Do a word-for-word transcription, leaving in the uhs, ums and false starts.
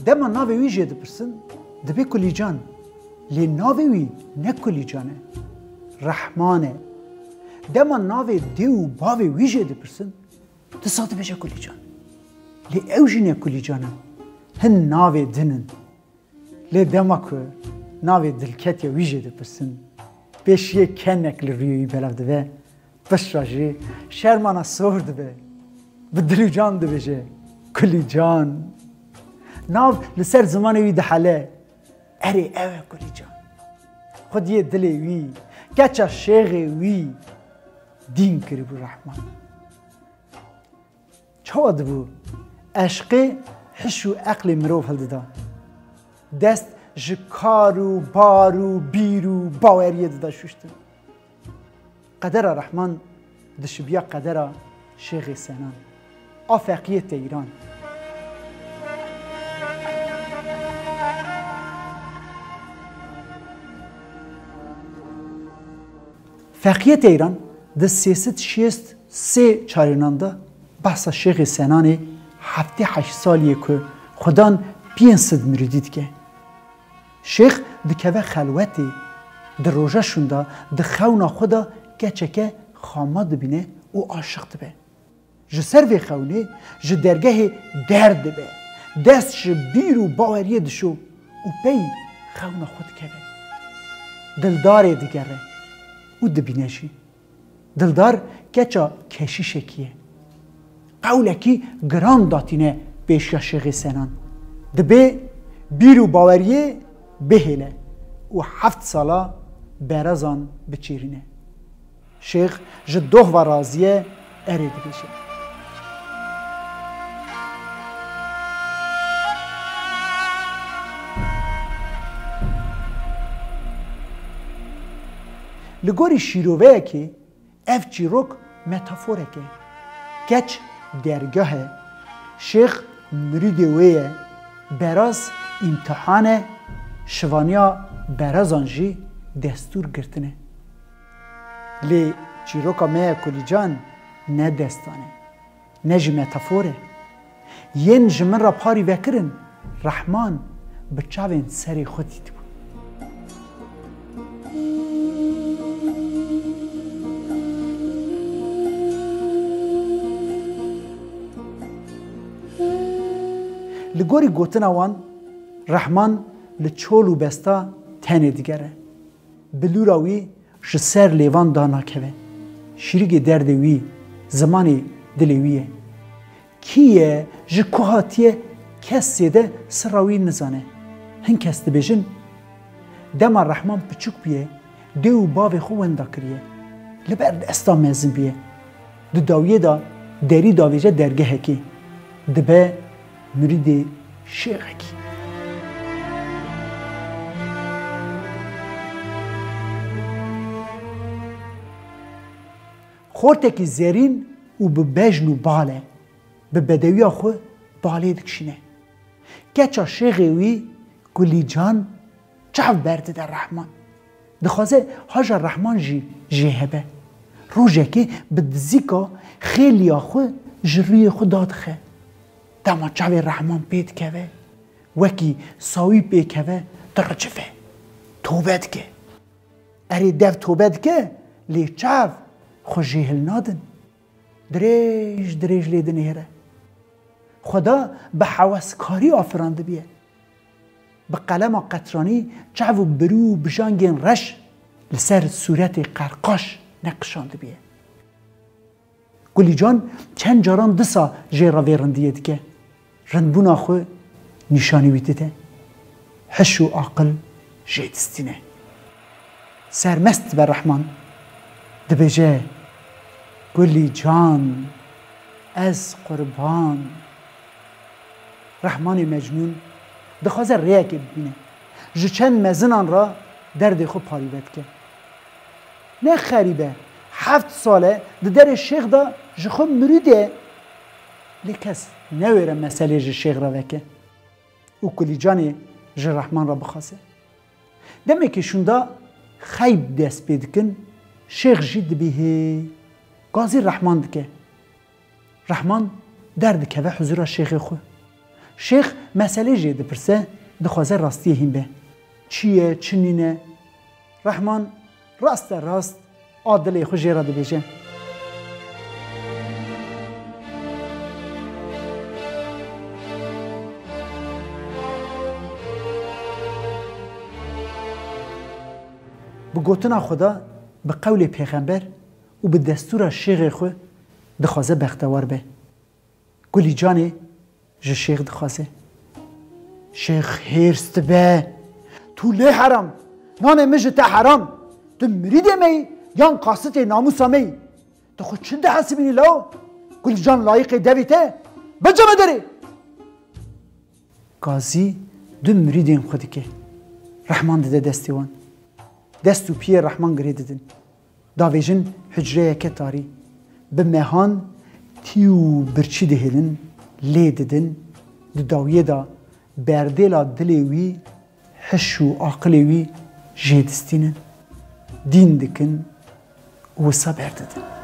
Dema navê wî jê dipirsin, dibê Kulîcan. Lê navê wî ne Kulîcan e. Rehman e. Dema navê dê û bavê wî jê dipirsin, disa dibêje Kulîcan. Lê ew jî ne Kulîcan in. Hin navê din in. Lê dema ku navê dilketiya wî jê dipirsin, pêşiyê kenek li rûyê wî belav dibe, piştre jî şermana sor dibe. Bi dil û can dibêje, Kulîcan. Nav li ser zimanê wî dihele. Erê, ew e Kulîcan. Xwediyê dilê wî, keça şêxê wî dîn kiribû Rehman. Çawa dibû? Eşqê hiş û eqlê mirov hildida. Dest ji kar û bar û bîr û baweriyê dida şûştin. Qedera Rehman dişibiya qedera Şêxê Senan a Feqiyê Teyran. Feqiyê Teyran di sê sed şêst sê çarênan de behsa Şêxê Senanê heftê heşt saliyê ku xwedan pênc sed mirîdî dike. Şêx dikeve xelwetê, di roja şûnda di xewna xwe de keçeke xama dibîne û aşiq dibe. Ji ser vê xewnê ji dergehê derdibe, dest ji bîr û baweriyê dişo û pey xewna xwe dikeve. Dildarê digere û dibîne jî. Dildar keça keşîşekî ye. Qewlekî giran datîne pêşiya Şêxê Senan. Dibê bîr û baweriyê bihêle û heft sala berazan biçêrîne. Şêx ji doh ve razî ye, erê dibêje. Li gorî şîroveyekê, ev çîrok metaforek e. Keç dergah e, şêx mirîdê wê ye, beraz îmtihan e, şivaniya berazan jî destûr girtin e. Lê çîroka me ya Kulîcan ne destan e, ne jî metafor e. Yên ji min re parî vekirin, Rehman bi çavên serê xwe dîtibû. Li gorî gotina wan, Rehman li çol û besta tenê digere. Bilûra wî ji ser lêvan danakeve. Şîrigê derdê wî, zimanê dilê wî ye. Kî ye, ji ku hatiye, kes zêde sirra wî nizane. Hin kes dibêjin, dema Rehman piçûk bûye, dê û bavê xwe wenda kiriye. Li ber desta mezin bûye. Di dawiyê de derî davêje dergehekê. Dibe mirîdê şêxekî. Xortekî zerîn û bi bejn û bal e. Bi bedewiya xwe balê dikişîne. Keça şêxê wî Kulîcan çav berdide Rehman. Dixwaze haja Rehman jî jê hebe. Rojekê bi dizîka xêliya xwe ji rûyê xwe dadixe. Dema çavê Rehman pê dikeve, wekî sawî pê keve, diricive. Tobe dike. Erê, dev tobe dike, lê çav xwe jêhil nadin. Dirêj dirêj lê dinihêre. Xweda bi heweskarî afirandibiye. Bi qelema qetranî çav û birû û bijangên reş li ser sûretê qerqaş neqişandibiye. Kulîcan çend caran disa jê re vê rindiyê dike. Rindbûna xwe nîşanî wî dide. Hiş û aqil jê distîne. Sermest dibe Rehman. Dibêje, Kulîcan, ez qurban. Rehmanê mecnûn dixwaze rêyekê bibîne. Ji çend mezinan re derdê xwe parî vedike. Ne xerîb e, heft sal e di derê şêx de ji xwe mirîd e. Lê kes newêre meselê ji şêx re veke û Kulîcanê ji Rehman re bixwaze. Demekî şûnda xeyb dest pê dikin, şêx jî dibihê. Gazî Rehman dike. Rehman derdikeve huzura şêxê xwe. Şêx meselê jê dipirse, dixwaze rastiyê hîn be. Çi ye, çi nîne? Rehman raste rast a dilê xwe jê re dibêje. Bi gotina Xweda, bi qewlê pêxember û bi destûra şêxê xwe dixwaze bextewar be. Gulîcanê ji şêx dixwaze. Şêx hêrs dibe. Tu lê heram. Nanê min ji te heram. Tu mirîdê me yî yan qasitê namûsa me yî? Tu xwe çi dihesibînî lawo? Gulîcan layiqê devê te? Bice me derê! Gazî du mirîdên xwe dike. Rehman dide destê wan. Dest û piyê Rehman girê didin. Davêjin hucreyeke tarî. Bi mehan tî û birçî dihêlin, lê didin. Di dawiyê de berdêla dilê wî, hiş û aqilê wî jê distînin. Dîn dikin û wisa berdidin.